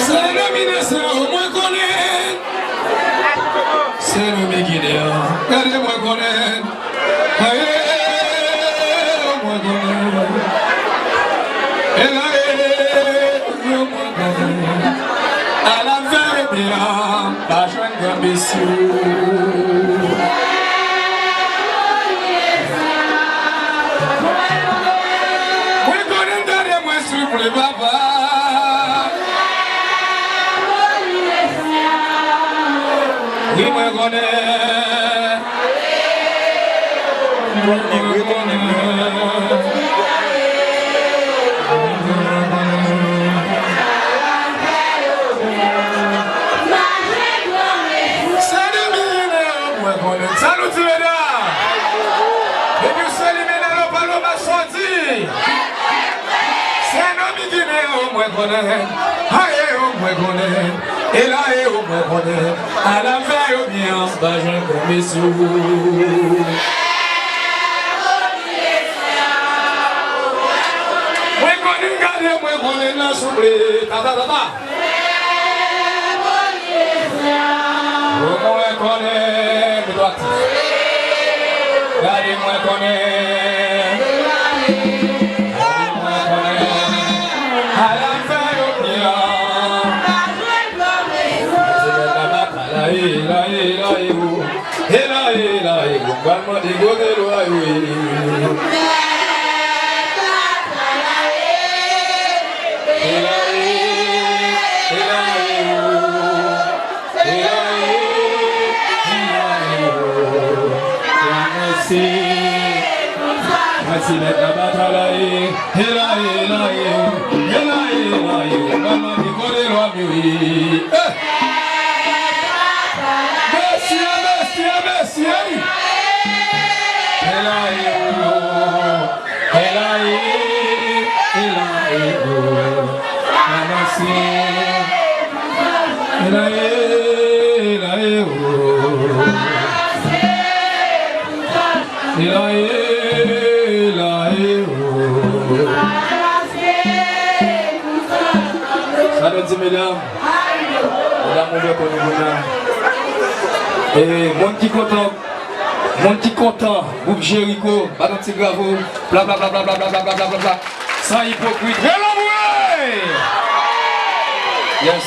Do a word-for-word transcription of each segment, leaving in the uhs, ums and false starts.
Sèndominase, mwen konnen. Sèndominase, gade mwen konnen. Aye, mwen konnen. E la, e, mwen konnen. Alavè byen, pa jwenn granmesi. Mwen konnen, gade mwen souple, papa. Wi, mwen konnen. Mwen konnen. Sa domine, mwen konnen. Sa nou di, medam? Depi w se li, medam, yo pa lò pa soti. Se nan mi ginen, o mwen konnen. Aye, o mwen konnen. E la, e o mwen konnen. Alavè yo byen, pa jwenn granmesi. Mwen konnen, gade, mwen konnen nan souple. Ta, ta, ta, ta. Mwen konnen, mwen aktif. Gade mwen konnen. Mwen konnen. Alavè yo byen. Mwen se lè nan batay la, e la, e la, e o. E la, e la, e o. Mwen mande kote lwa yo ye. E la, e, e la, e o. Mèsi. Mèsi, mèt nan batay la, e. E la, e la, e. E la, e la, e. Mwen mande kote lwa m yo ye. Eh! Mèsi, mèsi, mèsi. E la, e. E la, e, e la, e, o. Anonse. E la, e, e la, e, o. E la, e, e la, e, o. Sa nou di, medam? Medam, ouvè kò nou kounye a. E, moun ki kontan, moun ki kontan, gwoup Jeriko, bat yon ti bravo. Bla, bla, bla. San ipokrit. Hello, mwen! Yes.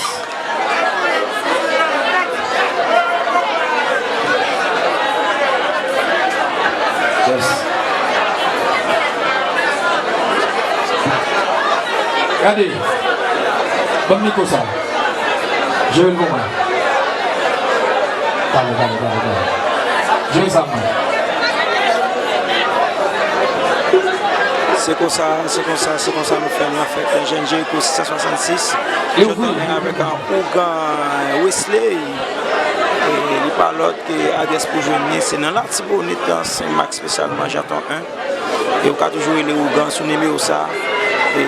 Yes. Gade. Ban m mikwo sa. Jere l pou mwen. Pale, pale, pale, pale. Jere sa pou mwen. Se konsa, se konsa, se konsa nou fè, nou fè jèn Jeriko sis san swasannsis. Jodi a avèk, a, ougan Wesley. E, li pa lòt ke adrès pou jwenn li, se nan Latibonit, nan Sen Mak, espesyalman Jaton en. E ou ka toujou rele ougan sou nimewo sa. E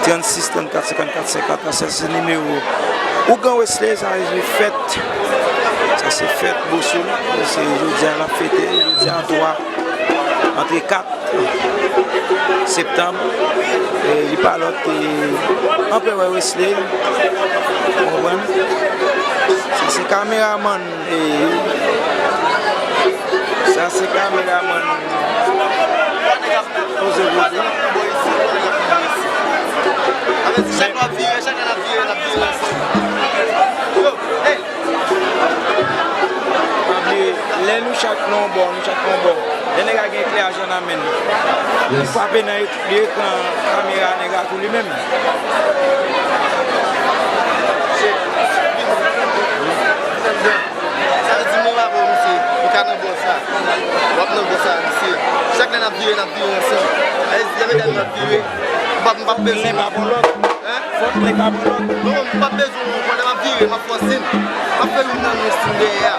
trannsis trannkat senkannkat senkant, sa se nimewo ougan Wesley, sa se fèt. Sa se fèt Bosoul. Se jodi a l ap fete, jodi a twa, antre kat septanm. E li pa lòt ke Anperè Wesley. Ou konprann? Sa se kameramann. E sa se kameramann. Poze, poze. Avèti chak lè n ap vire, chak lè n ap vire, n ap vire ansanm. Yo, hey! Pa bliye, lè nou chak nan yon bò, nou chak nan yon bò. Lè nèg la gen ekleraj nan men l, li frape nan ek-, li ekran kamera nèg la tou li menm. Sa vle di, mwen pa wè misye, ou ka nan bò sa, w ap nan bò sa, misye. Chak lè n ap vire, n ap vire ansanm. Alèz, lè medam yo ap vire, M p ap bezwen. Fòk lè pa bon lòt. Hein? Fòk lè pa bon lòt. Non, m p ap bezwen, pandan m ap vire, m ap fè yon siy. M ap fè youn nan nou siy dèyè a.